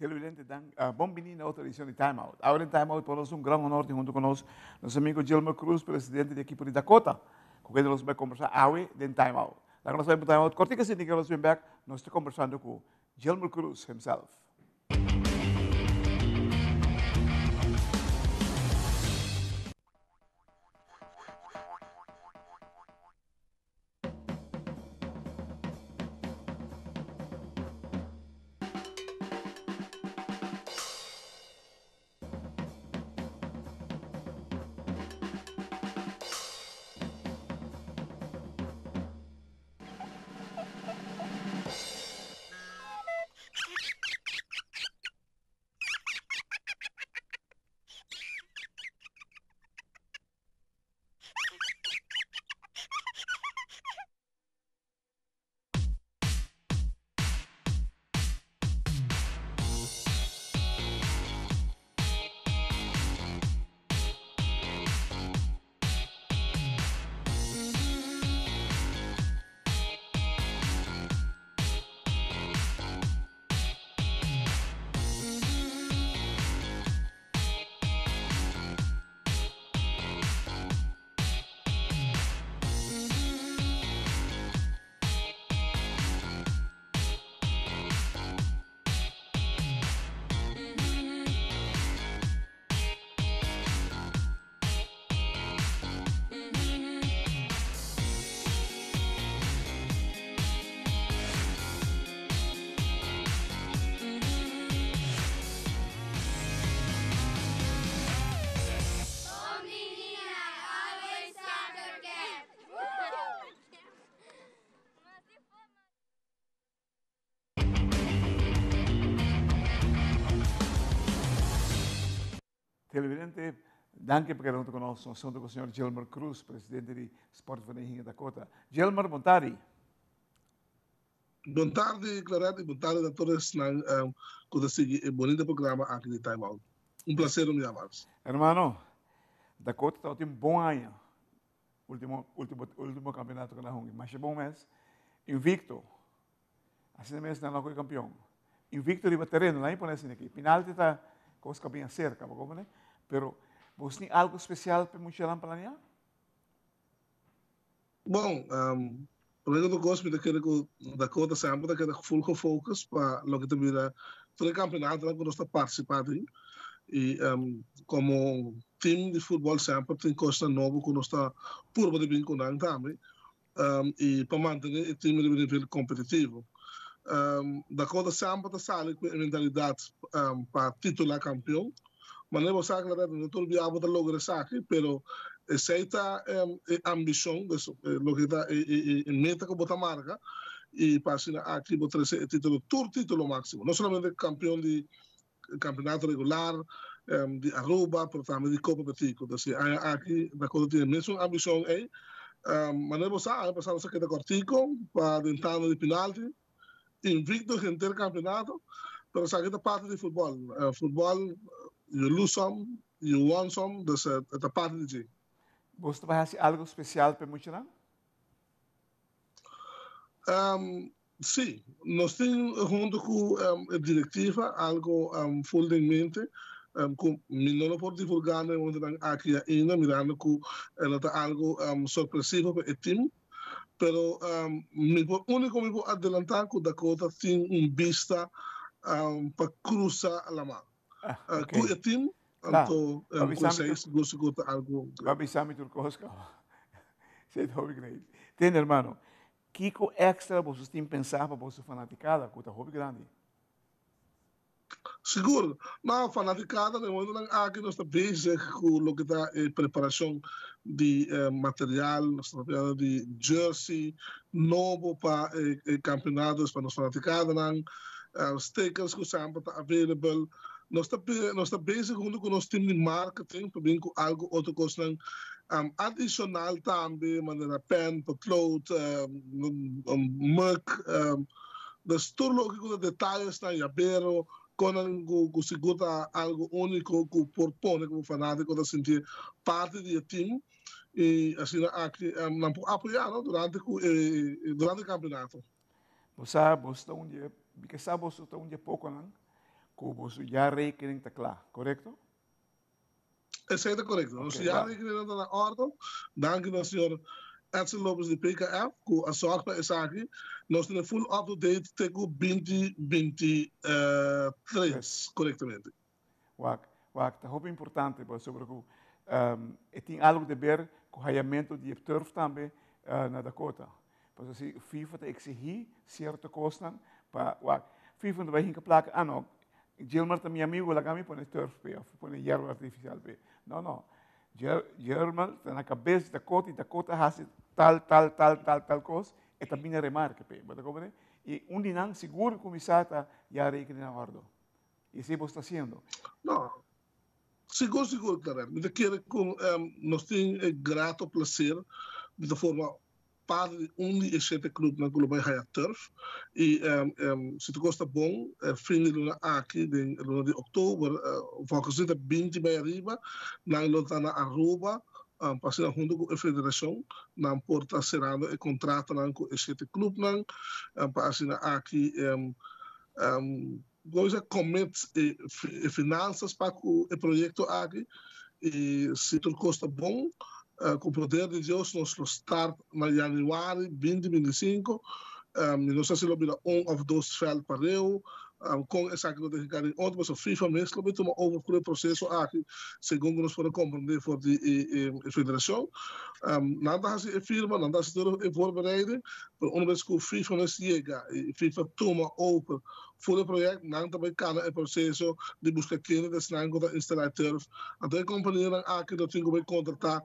Televidente, dan, bon bini na otro edicion di Time Out. Awor den Time Out por nos un gran honor tin hunto con nos nos amigo Gilmer Cruz, presidente di ekipo di Dakota, cu kende nos bai conversa awe den Time Out. Laga nos bai pa Time Out cortico asina que nos bin bek, nos ta conversando cu Gilmer Cruz himself. Televidente, danki pa keda hunto ku nos. Nos hunto ku señor Gilmer Cruz, presidente di Sportvereniging Dakota. Gilmer, bon tardi. Bon tardi, Claret, y bon tardi na tur esnan cu ta sigui e bonito programa aki di Time Out. Un placer un bia mas. Hermano, Dakota tabatin un bon aña. Ultimo, ultimo, ultimo campeonato cu nan hunga. Masha bon mes. Invicto. Asina mes nan loke campeon. Invicto riba tereno, nan pone asina aki. Penalti ta cos cu a bin acerca, bo comprende? Pero bos tin algo special pa e muchanan planea? Bon, prome cu tur cos mi ta kere cu Dakota semper ta keda full gefocus pa loke ta bira tur e campeonatonan cu nos ta participa den. Y como team di futbol semper tin cosnan nobo cu nos ta purba di bin cu nan tambe. y pa mantene e team riba nivel competitivo. Dakota semper ta sali cu e mentalidad pa titula campeon. Manera bo sa Claret, no tur bia bo ta logra esaki, pero esey ta e ambicion, dus loke ta e meta cu bo ta marca y pa asina aki bo trece e titulo, tur titulo maximo, no solamente campeon di campeonato regular di Aruba, pero tambe di Copa Betico. Dus e aña aki Dakota tin e mesun ambicion ey. Manera bo sa, aña pasado nos a keda cortico pa den tanda di penalti, invicto henter campeonato, pero esaki ta parti di futbol. Futbol, you lose some, you won some, dus e ta parti di dje. Bo ta bai haci algo special pa e muchanan? Sí, nos tin hunto cu e directiva algo full den mente cu mi no lo por divulga na e momentonan aki ainda mirando cu lo ta algo sorpresivo pa e team, pero mi por unico mi por adelanta cu Dakota tin un bista pa crusa laman cu e team, anto cu esey sigur sigur ta algo. Ba bisa mi tur cos caba. Esey ta hopi great. Tende hermano, Kiko extra boso tin pensá pa boso fanaticada cu ta hopi grandi? Sigur. Na fanaticada den momentonan aki nos ta bezig cu loke ta e preparacion di material, nos ta papiando di jersey nobo pa e campeonato, pa nos fanaticadanan, stickers cu semper ta available. Nos ta nos ta bezig hunto cu nos team di marketing pa bin cu algo otro cosnan adicional tambe manera pen, potlood, mug, dus tur loke cu ta detayesnan, yabero, conan cu sigur ta algo unico cu por pone cu bo fanatico ta sinti parti di e team y asina aki nan por apoya no durante cu e durante e campeonato. Bo sa, boso ta un di e, mi ke sa boso ta un di e poconan. ku boso jaarrekening ta kla, korekto? Esei ta korekto. Nos jaarrekening ta na òrdu. Danki na señor Edson Lopez di PKF ku a sòrg pa esaki. Nos tene full up to date te ku 2023 korektamente. Wak, wak, ta hopi importante pasobra ku e tin algu te ber ku hayamentu di e turf tambe na Dakota. Pasobra si FIFA ta eksihí sierto kosnan pa wak, FIFA no ta bai hinka plaka, ah no, Gilmar ta mi amigu laga mi pone turf p'e òf pone yerba artifisial p'e. No, no, Gilmar ta na kabes di Dakota i Dakota hasi tal, tal, tal, tal, tal kos, e ta bini remarke p'e. Bo ta komprende? I un di nan sigur kuminsá ta ya rekenen na òrdu. I esei bo sta hasiendo. No. Sigur, sigur, Clarel. Mi ta kere ku nos tin e grato placer di ta forma parti di un di e shete clubnan ku lo bai haya turf. I si tur kos ta bon, fin di luna aki, den luna di oktober, volgens mi ta binti bai ariba, nan lo ta na Aruba pa asina huntu ku e federashon nan por ta serando e kontratonan ku e shete clubnan pa asina aki Gois a commit e finanzas pa cu e proyecto aki y si tur cos ta bon, cu poder di Dios nos lo start na januari 2025. Mi no sa si lo bira un of dos veld pareu, con esaki lo ta hinca den otro, pasobra FIFA mes lo bay tuma over cu e proceso aki, segun cu nos por a comprende for di e federacion. Nan ta haci e firma, nan ta haci tur e voorbereiding, pero una bes cu FIFA mes yega y FIFA tuma over For e project nan ta bay cana e proceso di busca kende ta esnan cu ta instala e turf. Anto e companianan aki lo tin cu bay contrata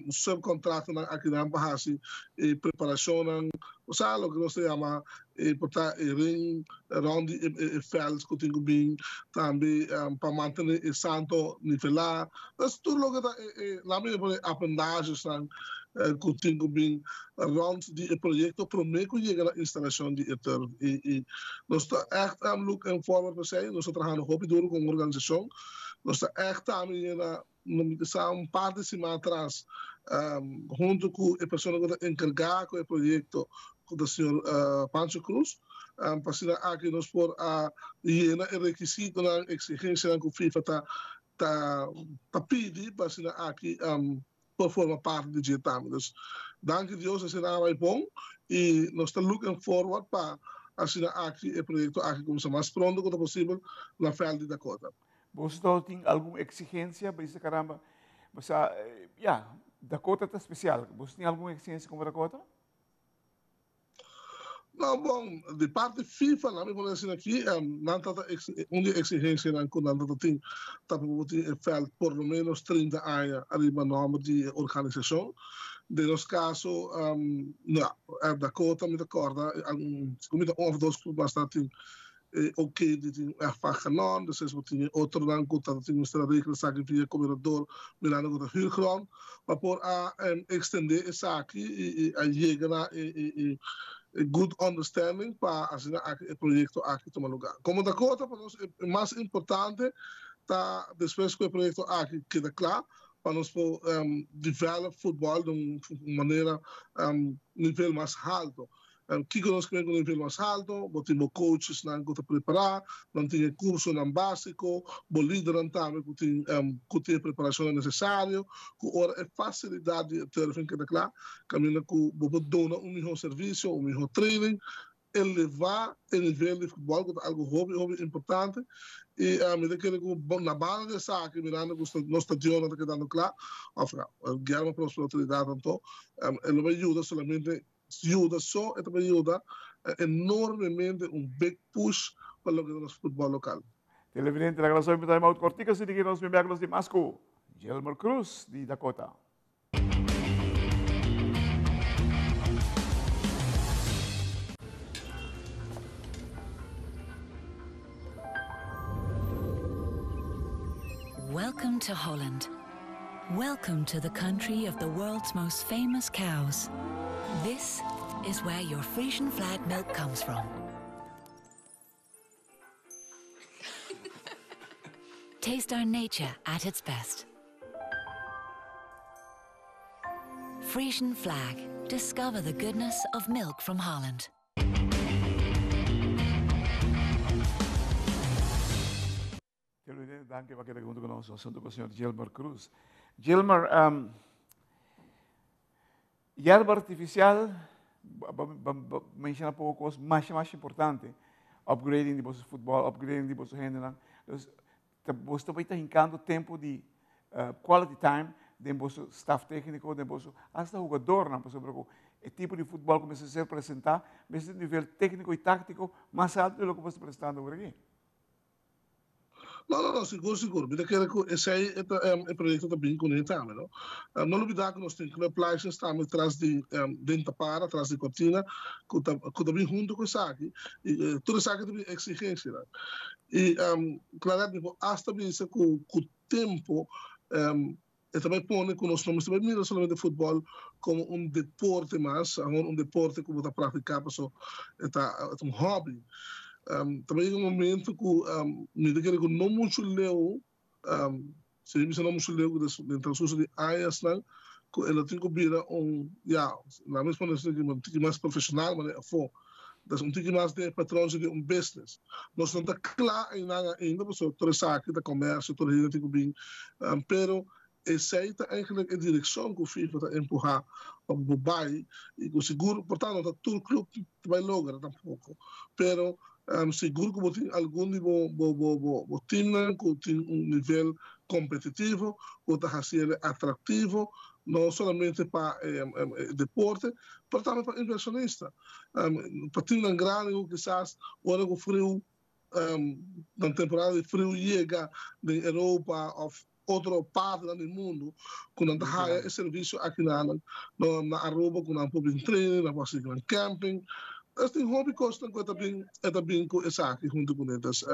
subcontractornan akinan pa haci e preparacionnan, osea loke nos ta yama e por ta e ring rond di e veld cu tin cu bin, tambe pa mantene e santo nivela. Dus tur loke ta e, laat mi pone apendagesnan cu tin cu bin rond di e proyecto prome cu yega na instalacion di e turf. Y nos ta echt looking forward pa esey. Nos ta trahando hopi duro como organisacion. Nos ta echt tambe yena, mi ta sa un par di siman atras, hunto cu e persona cu ta encarga cu e proyecto, cu ta señor Pancho Cruz, pa asina aki nos por a yena e rekisitonan, exigencianan cu FIFA ta ta pidi pa asina aki por forma parti di dje tambe. Dus danki Dios asina a bai bon y nos ta looking forward pa asina aki e proyecto aki cuminsa mas pronto cu ta posibel na veld di Dakota. Boso tawata tin algun exigencia pa bisa caramba, bo sa, ya, Dakota ta special, boso tin algun exigencia como Dakota? No, bon, di parti FIFA, laat mi pone asina aki, nan ta ta un di e exigencianan cu nan ta ta tin ta pa bo tin e veld por lo menos 30 aña ariba nomber di e organisacion. Den nos caso, no, Dakota mi ta corda, segun mi ta un of dos club mas ta tin e ok di tin un erfpachtkanon, despues bo tin e otronan ku ta tin mester a regla esaki via gobernador mirando ku ta huurgrond, pa por a extende esaki i a yega na e good understanding pa asina aki e proyekto aki tuma luga. Komo Dakota pa nos e mas importante ta despues ku e proyekto aki keda kla pa nos por develop futbòl di un manera nivel mas halto. Kiko nos kere ku nivel mas halto? Bo tin bo coachesnan ku ta prepará, nan tin e kursonan básiko, bo lidernan tambe ku tin ku tin e preparashonnan nesesario, ku ora e fasilidat di e turfing keda kla, kaminda ku bo por duna un mihó servisio, un mihó training, elevá e nivel di futbòl ku ta algu hopi hopi importante. I mi ta kere ku na banda di esaki, mirando ku nos stadionnan ta kedando kla, òf Guillermo Prospero Trinidad anto, e lo bai yuda solamente Yuda so e ta bay yuda enormemente un big push pa loke ta nos futbol local. Televidente laga nos obi time out cortico si di nos bin bek nos di mas cu Gilmer Cruz di Dakota. Welcome to Holland. Welcome to the country of the world's most famous cows. This is where your Frisian flag milk comes from. Taste our nature at its best. Frisian flag. Discover the goodness of milk from Holland. Danki pa keda huntu ku nos huntu ku señor Gilmar Cruz. Gilmar, yerba artificial, menciona poco cos masha masha importante. Upgrading di boso futbol, upgrading di boso hendenan. Dus boso ta bay ta hincando tempo di quality time den boso staff técnico, den boso hasta jugadornan, pasobra cu e tipo di futbol cu mester ser presenta mester tin nivel técnico y táctico mas alto di loke boso ta presentando awor aki. No, no, no, sigur, sigur. Mi ta kere ku esei e ta e proyekto ta bin kuné tambe, no. No lubidá ku nos tin club license tambe tras di den tapara, tras di kortina, ku ta ku ta bin huntu ku esaki. I tur esaki ta bin eksigensianan. I Claret mi por asta bisa ku ku tempu e ta bai pone ku nos no mester bai mira solamente futbòl komo un deporte mas, awor un deporte ku bo ta praktiká paso e ta un hòbi. Ta bai yega un momento ku mi ta kere ku no muchu leu, si mi bisa no muchu leu ku den transkurso di añasnan ku e lo tin ku bira un, ya, laga mi pone esaki un tiki mas profeshonal manera afó, dus un tiki mas den e patronchi di un business. Nos no ta kla einan ainda pasobra tur esaki ta komersio, tur hende tin ku bin, pero esei ta eigenlijk e direkshon ku FIFA ta empuhá pa bo bai i ku sigur por ta no ta tur klup ta bai logra tampoko, pero sigur ku bo tin algun di bo bo timnan ku tin un nivel kompetitivo ku ta hasi el atraktivo no solamente pa e deporte pero tambe pa invershonista. Pa timnan grandi ku kisas ora ku friu nan temporada di friu yega den Europa òf otro partinan di mundu ku nan ta haya e servisio aki na na Aruba ku nan por bin training, nan por hasi nan camping. Es tin hopi kosnan ku e ta bin e ta bin ku esaki huntu kuné. Entonces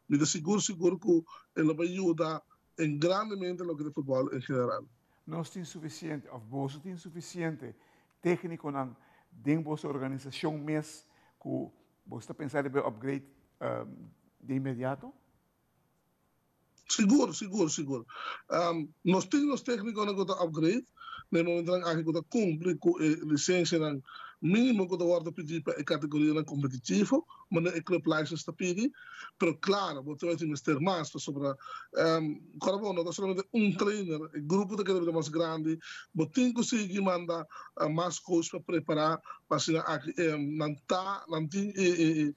mi ta sigur sigur ku e lo bai yuda en grandemente loke ta futbòl en general. Nos tin sufisiente òf boso tin sufisiente téknikonan den boso organisashon mes ku boso ta pensa riba e upgrade de inmediato? Sigur, sigur, sigur. Nos tin nos téknikonan ku ta upgrade na e momentonan aki ku ta kumpli ku e lisensianan mínimo ku ta wòrdu pidí pa e kategorianan kompetitivo, manera e club license ta pidi. Pero klaro, bo ta bai tin mester mas pasobra kòrda bo no ta solamente un trainer, e grupo ta keda bira mas grandi, bo tin ku sigui manda mas coach pa prepará pa asina aki nan ta nan tin e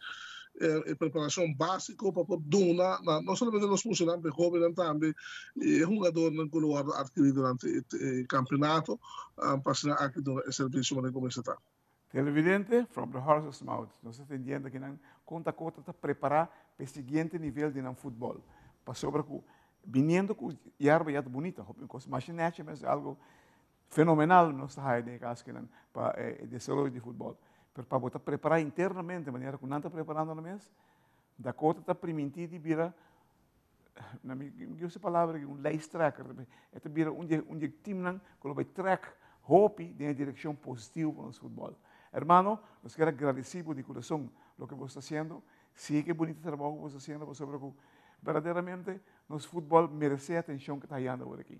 e preparashon básiko pa por duna na no solamente nos muchanan pero e hóbennan tambe i e hungadornan ku lo wòrdu atkirí durante e kampeonato pa asina aki duna e servisio manera ku mester ta. Televidente, from the horse's mouth, nos ta tendiendo akinan kon Dakota ta prepará pa e siguiente nivel di nan futbòl. Pasobra ku biniendo ku yerba ya ta bunita, hopi kos masha nechi mes, algo fenomenal nos ta haya den e kas akinan pa e desaroyo di futbòl. Pero pa bo ta prepará internamente manera ku nan ta preparando nan mes, Dakota ta primintí di bira, na mi gusta e palabra aki, un lijsttrekker. E ta bira un di un di e teamnan ku lo bai trèk hopi den e direkshon positivo pa nos futbòl. Hermano, nos kier a gradisí bo di kurason loke bo sta hasiendo. Sigui e bunita trabou ku bo sta hasiendo pasobra ku berdaderamente nos futbòl meresé e atenshon ku ta hayando awor aki.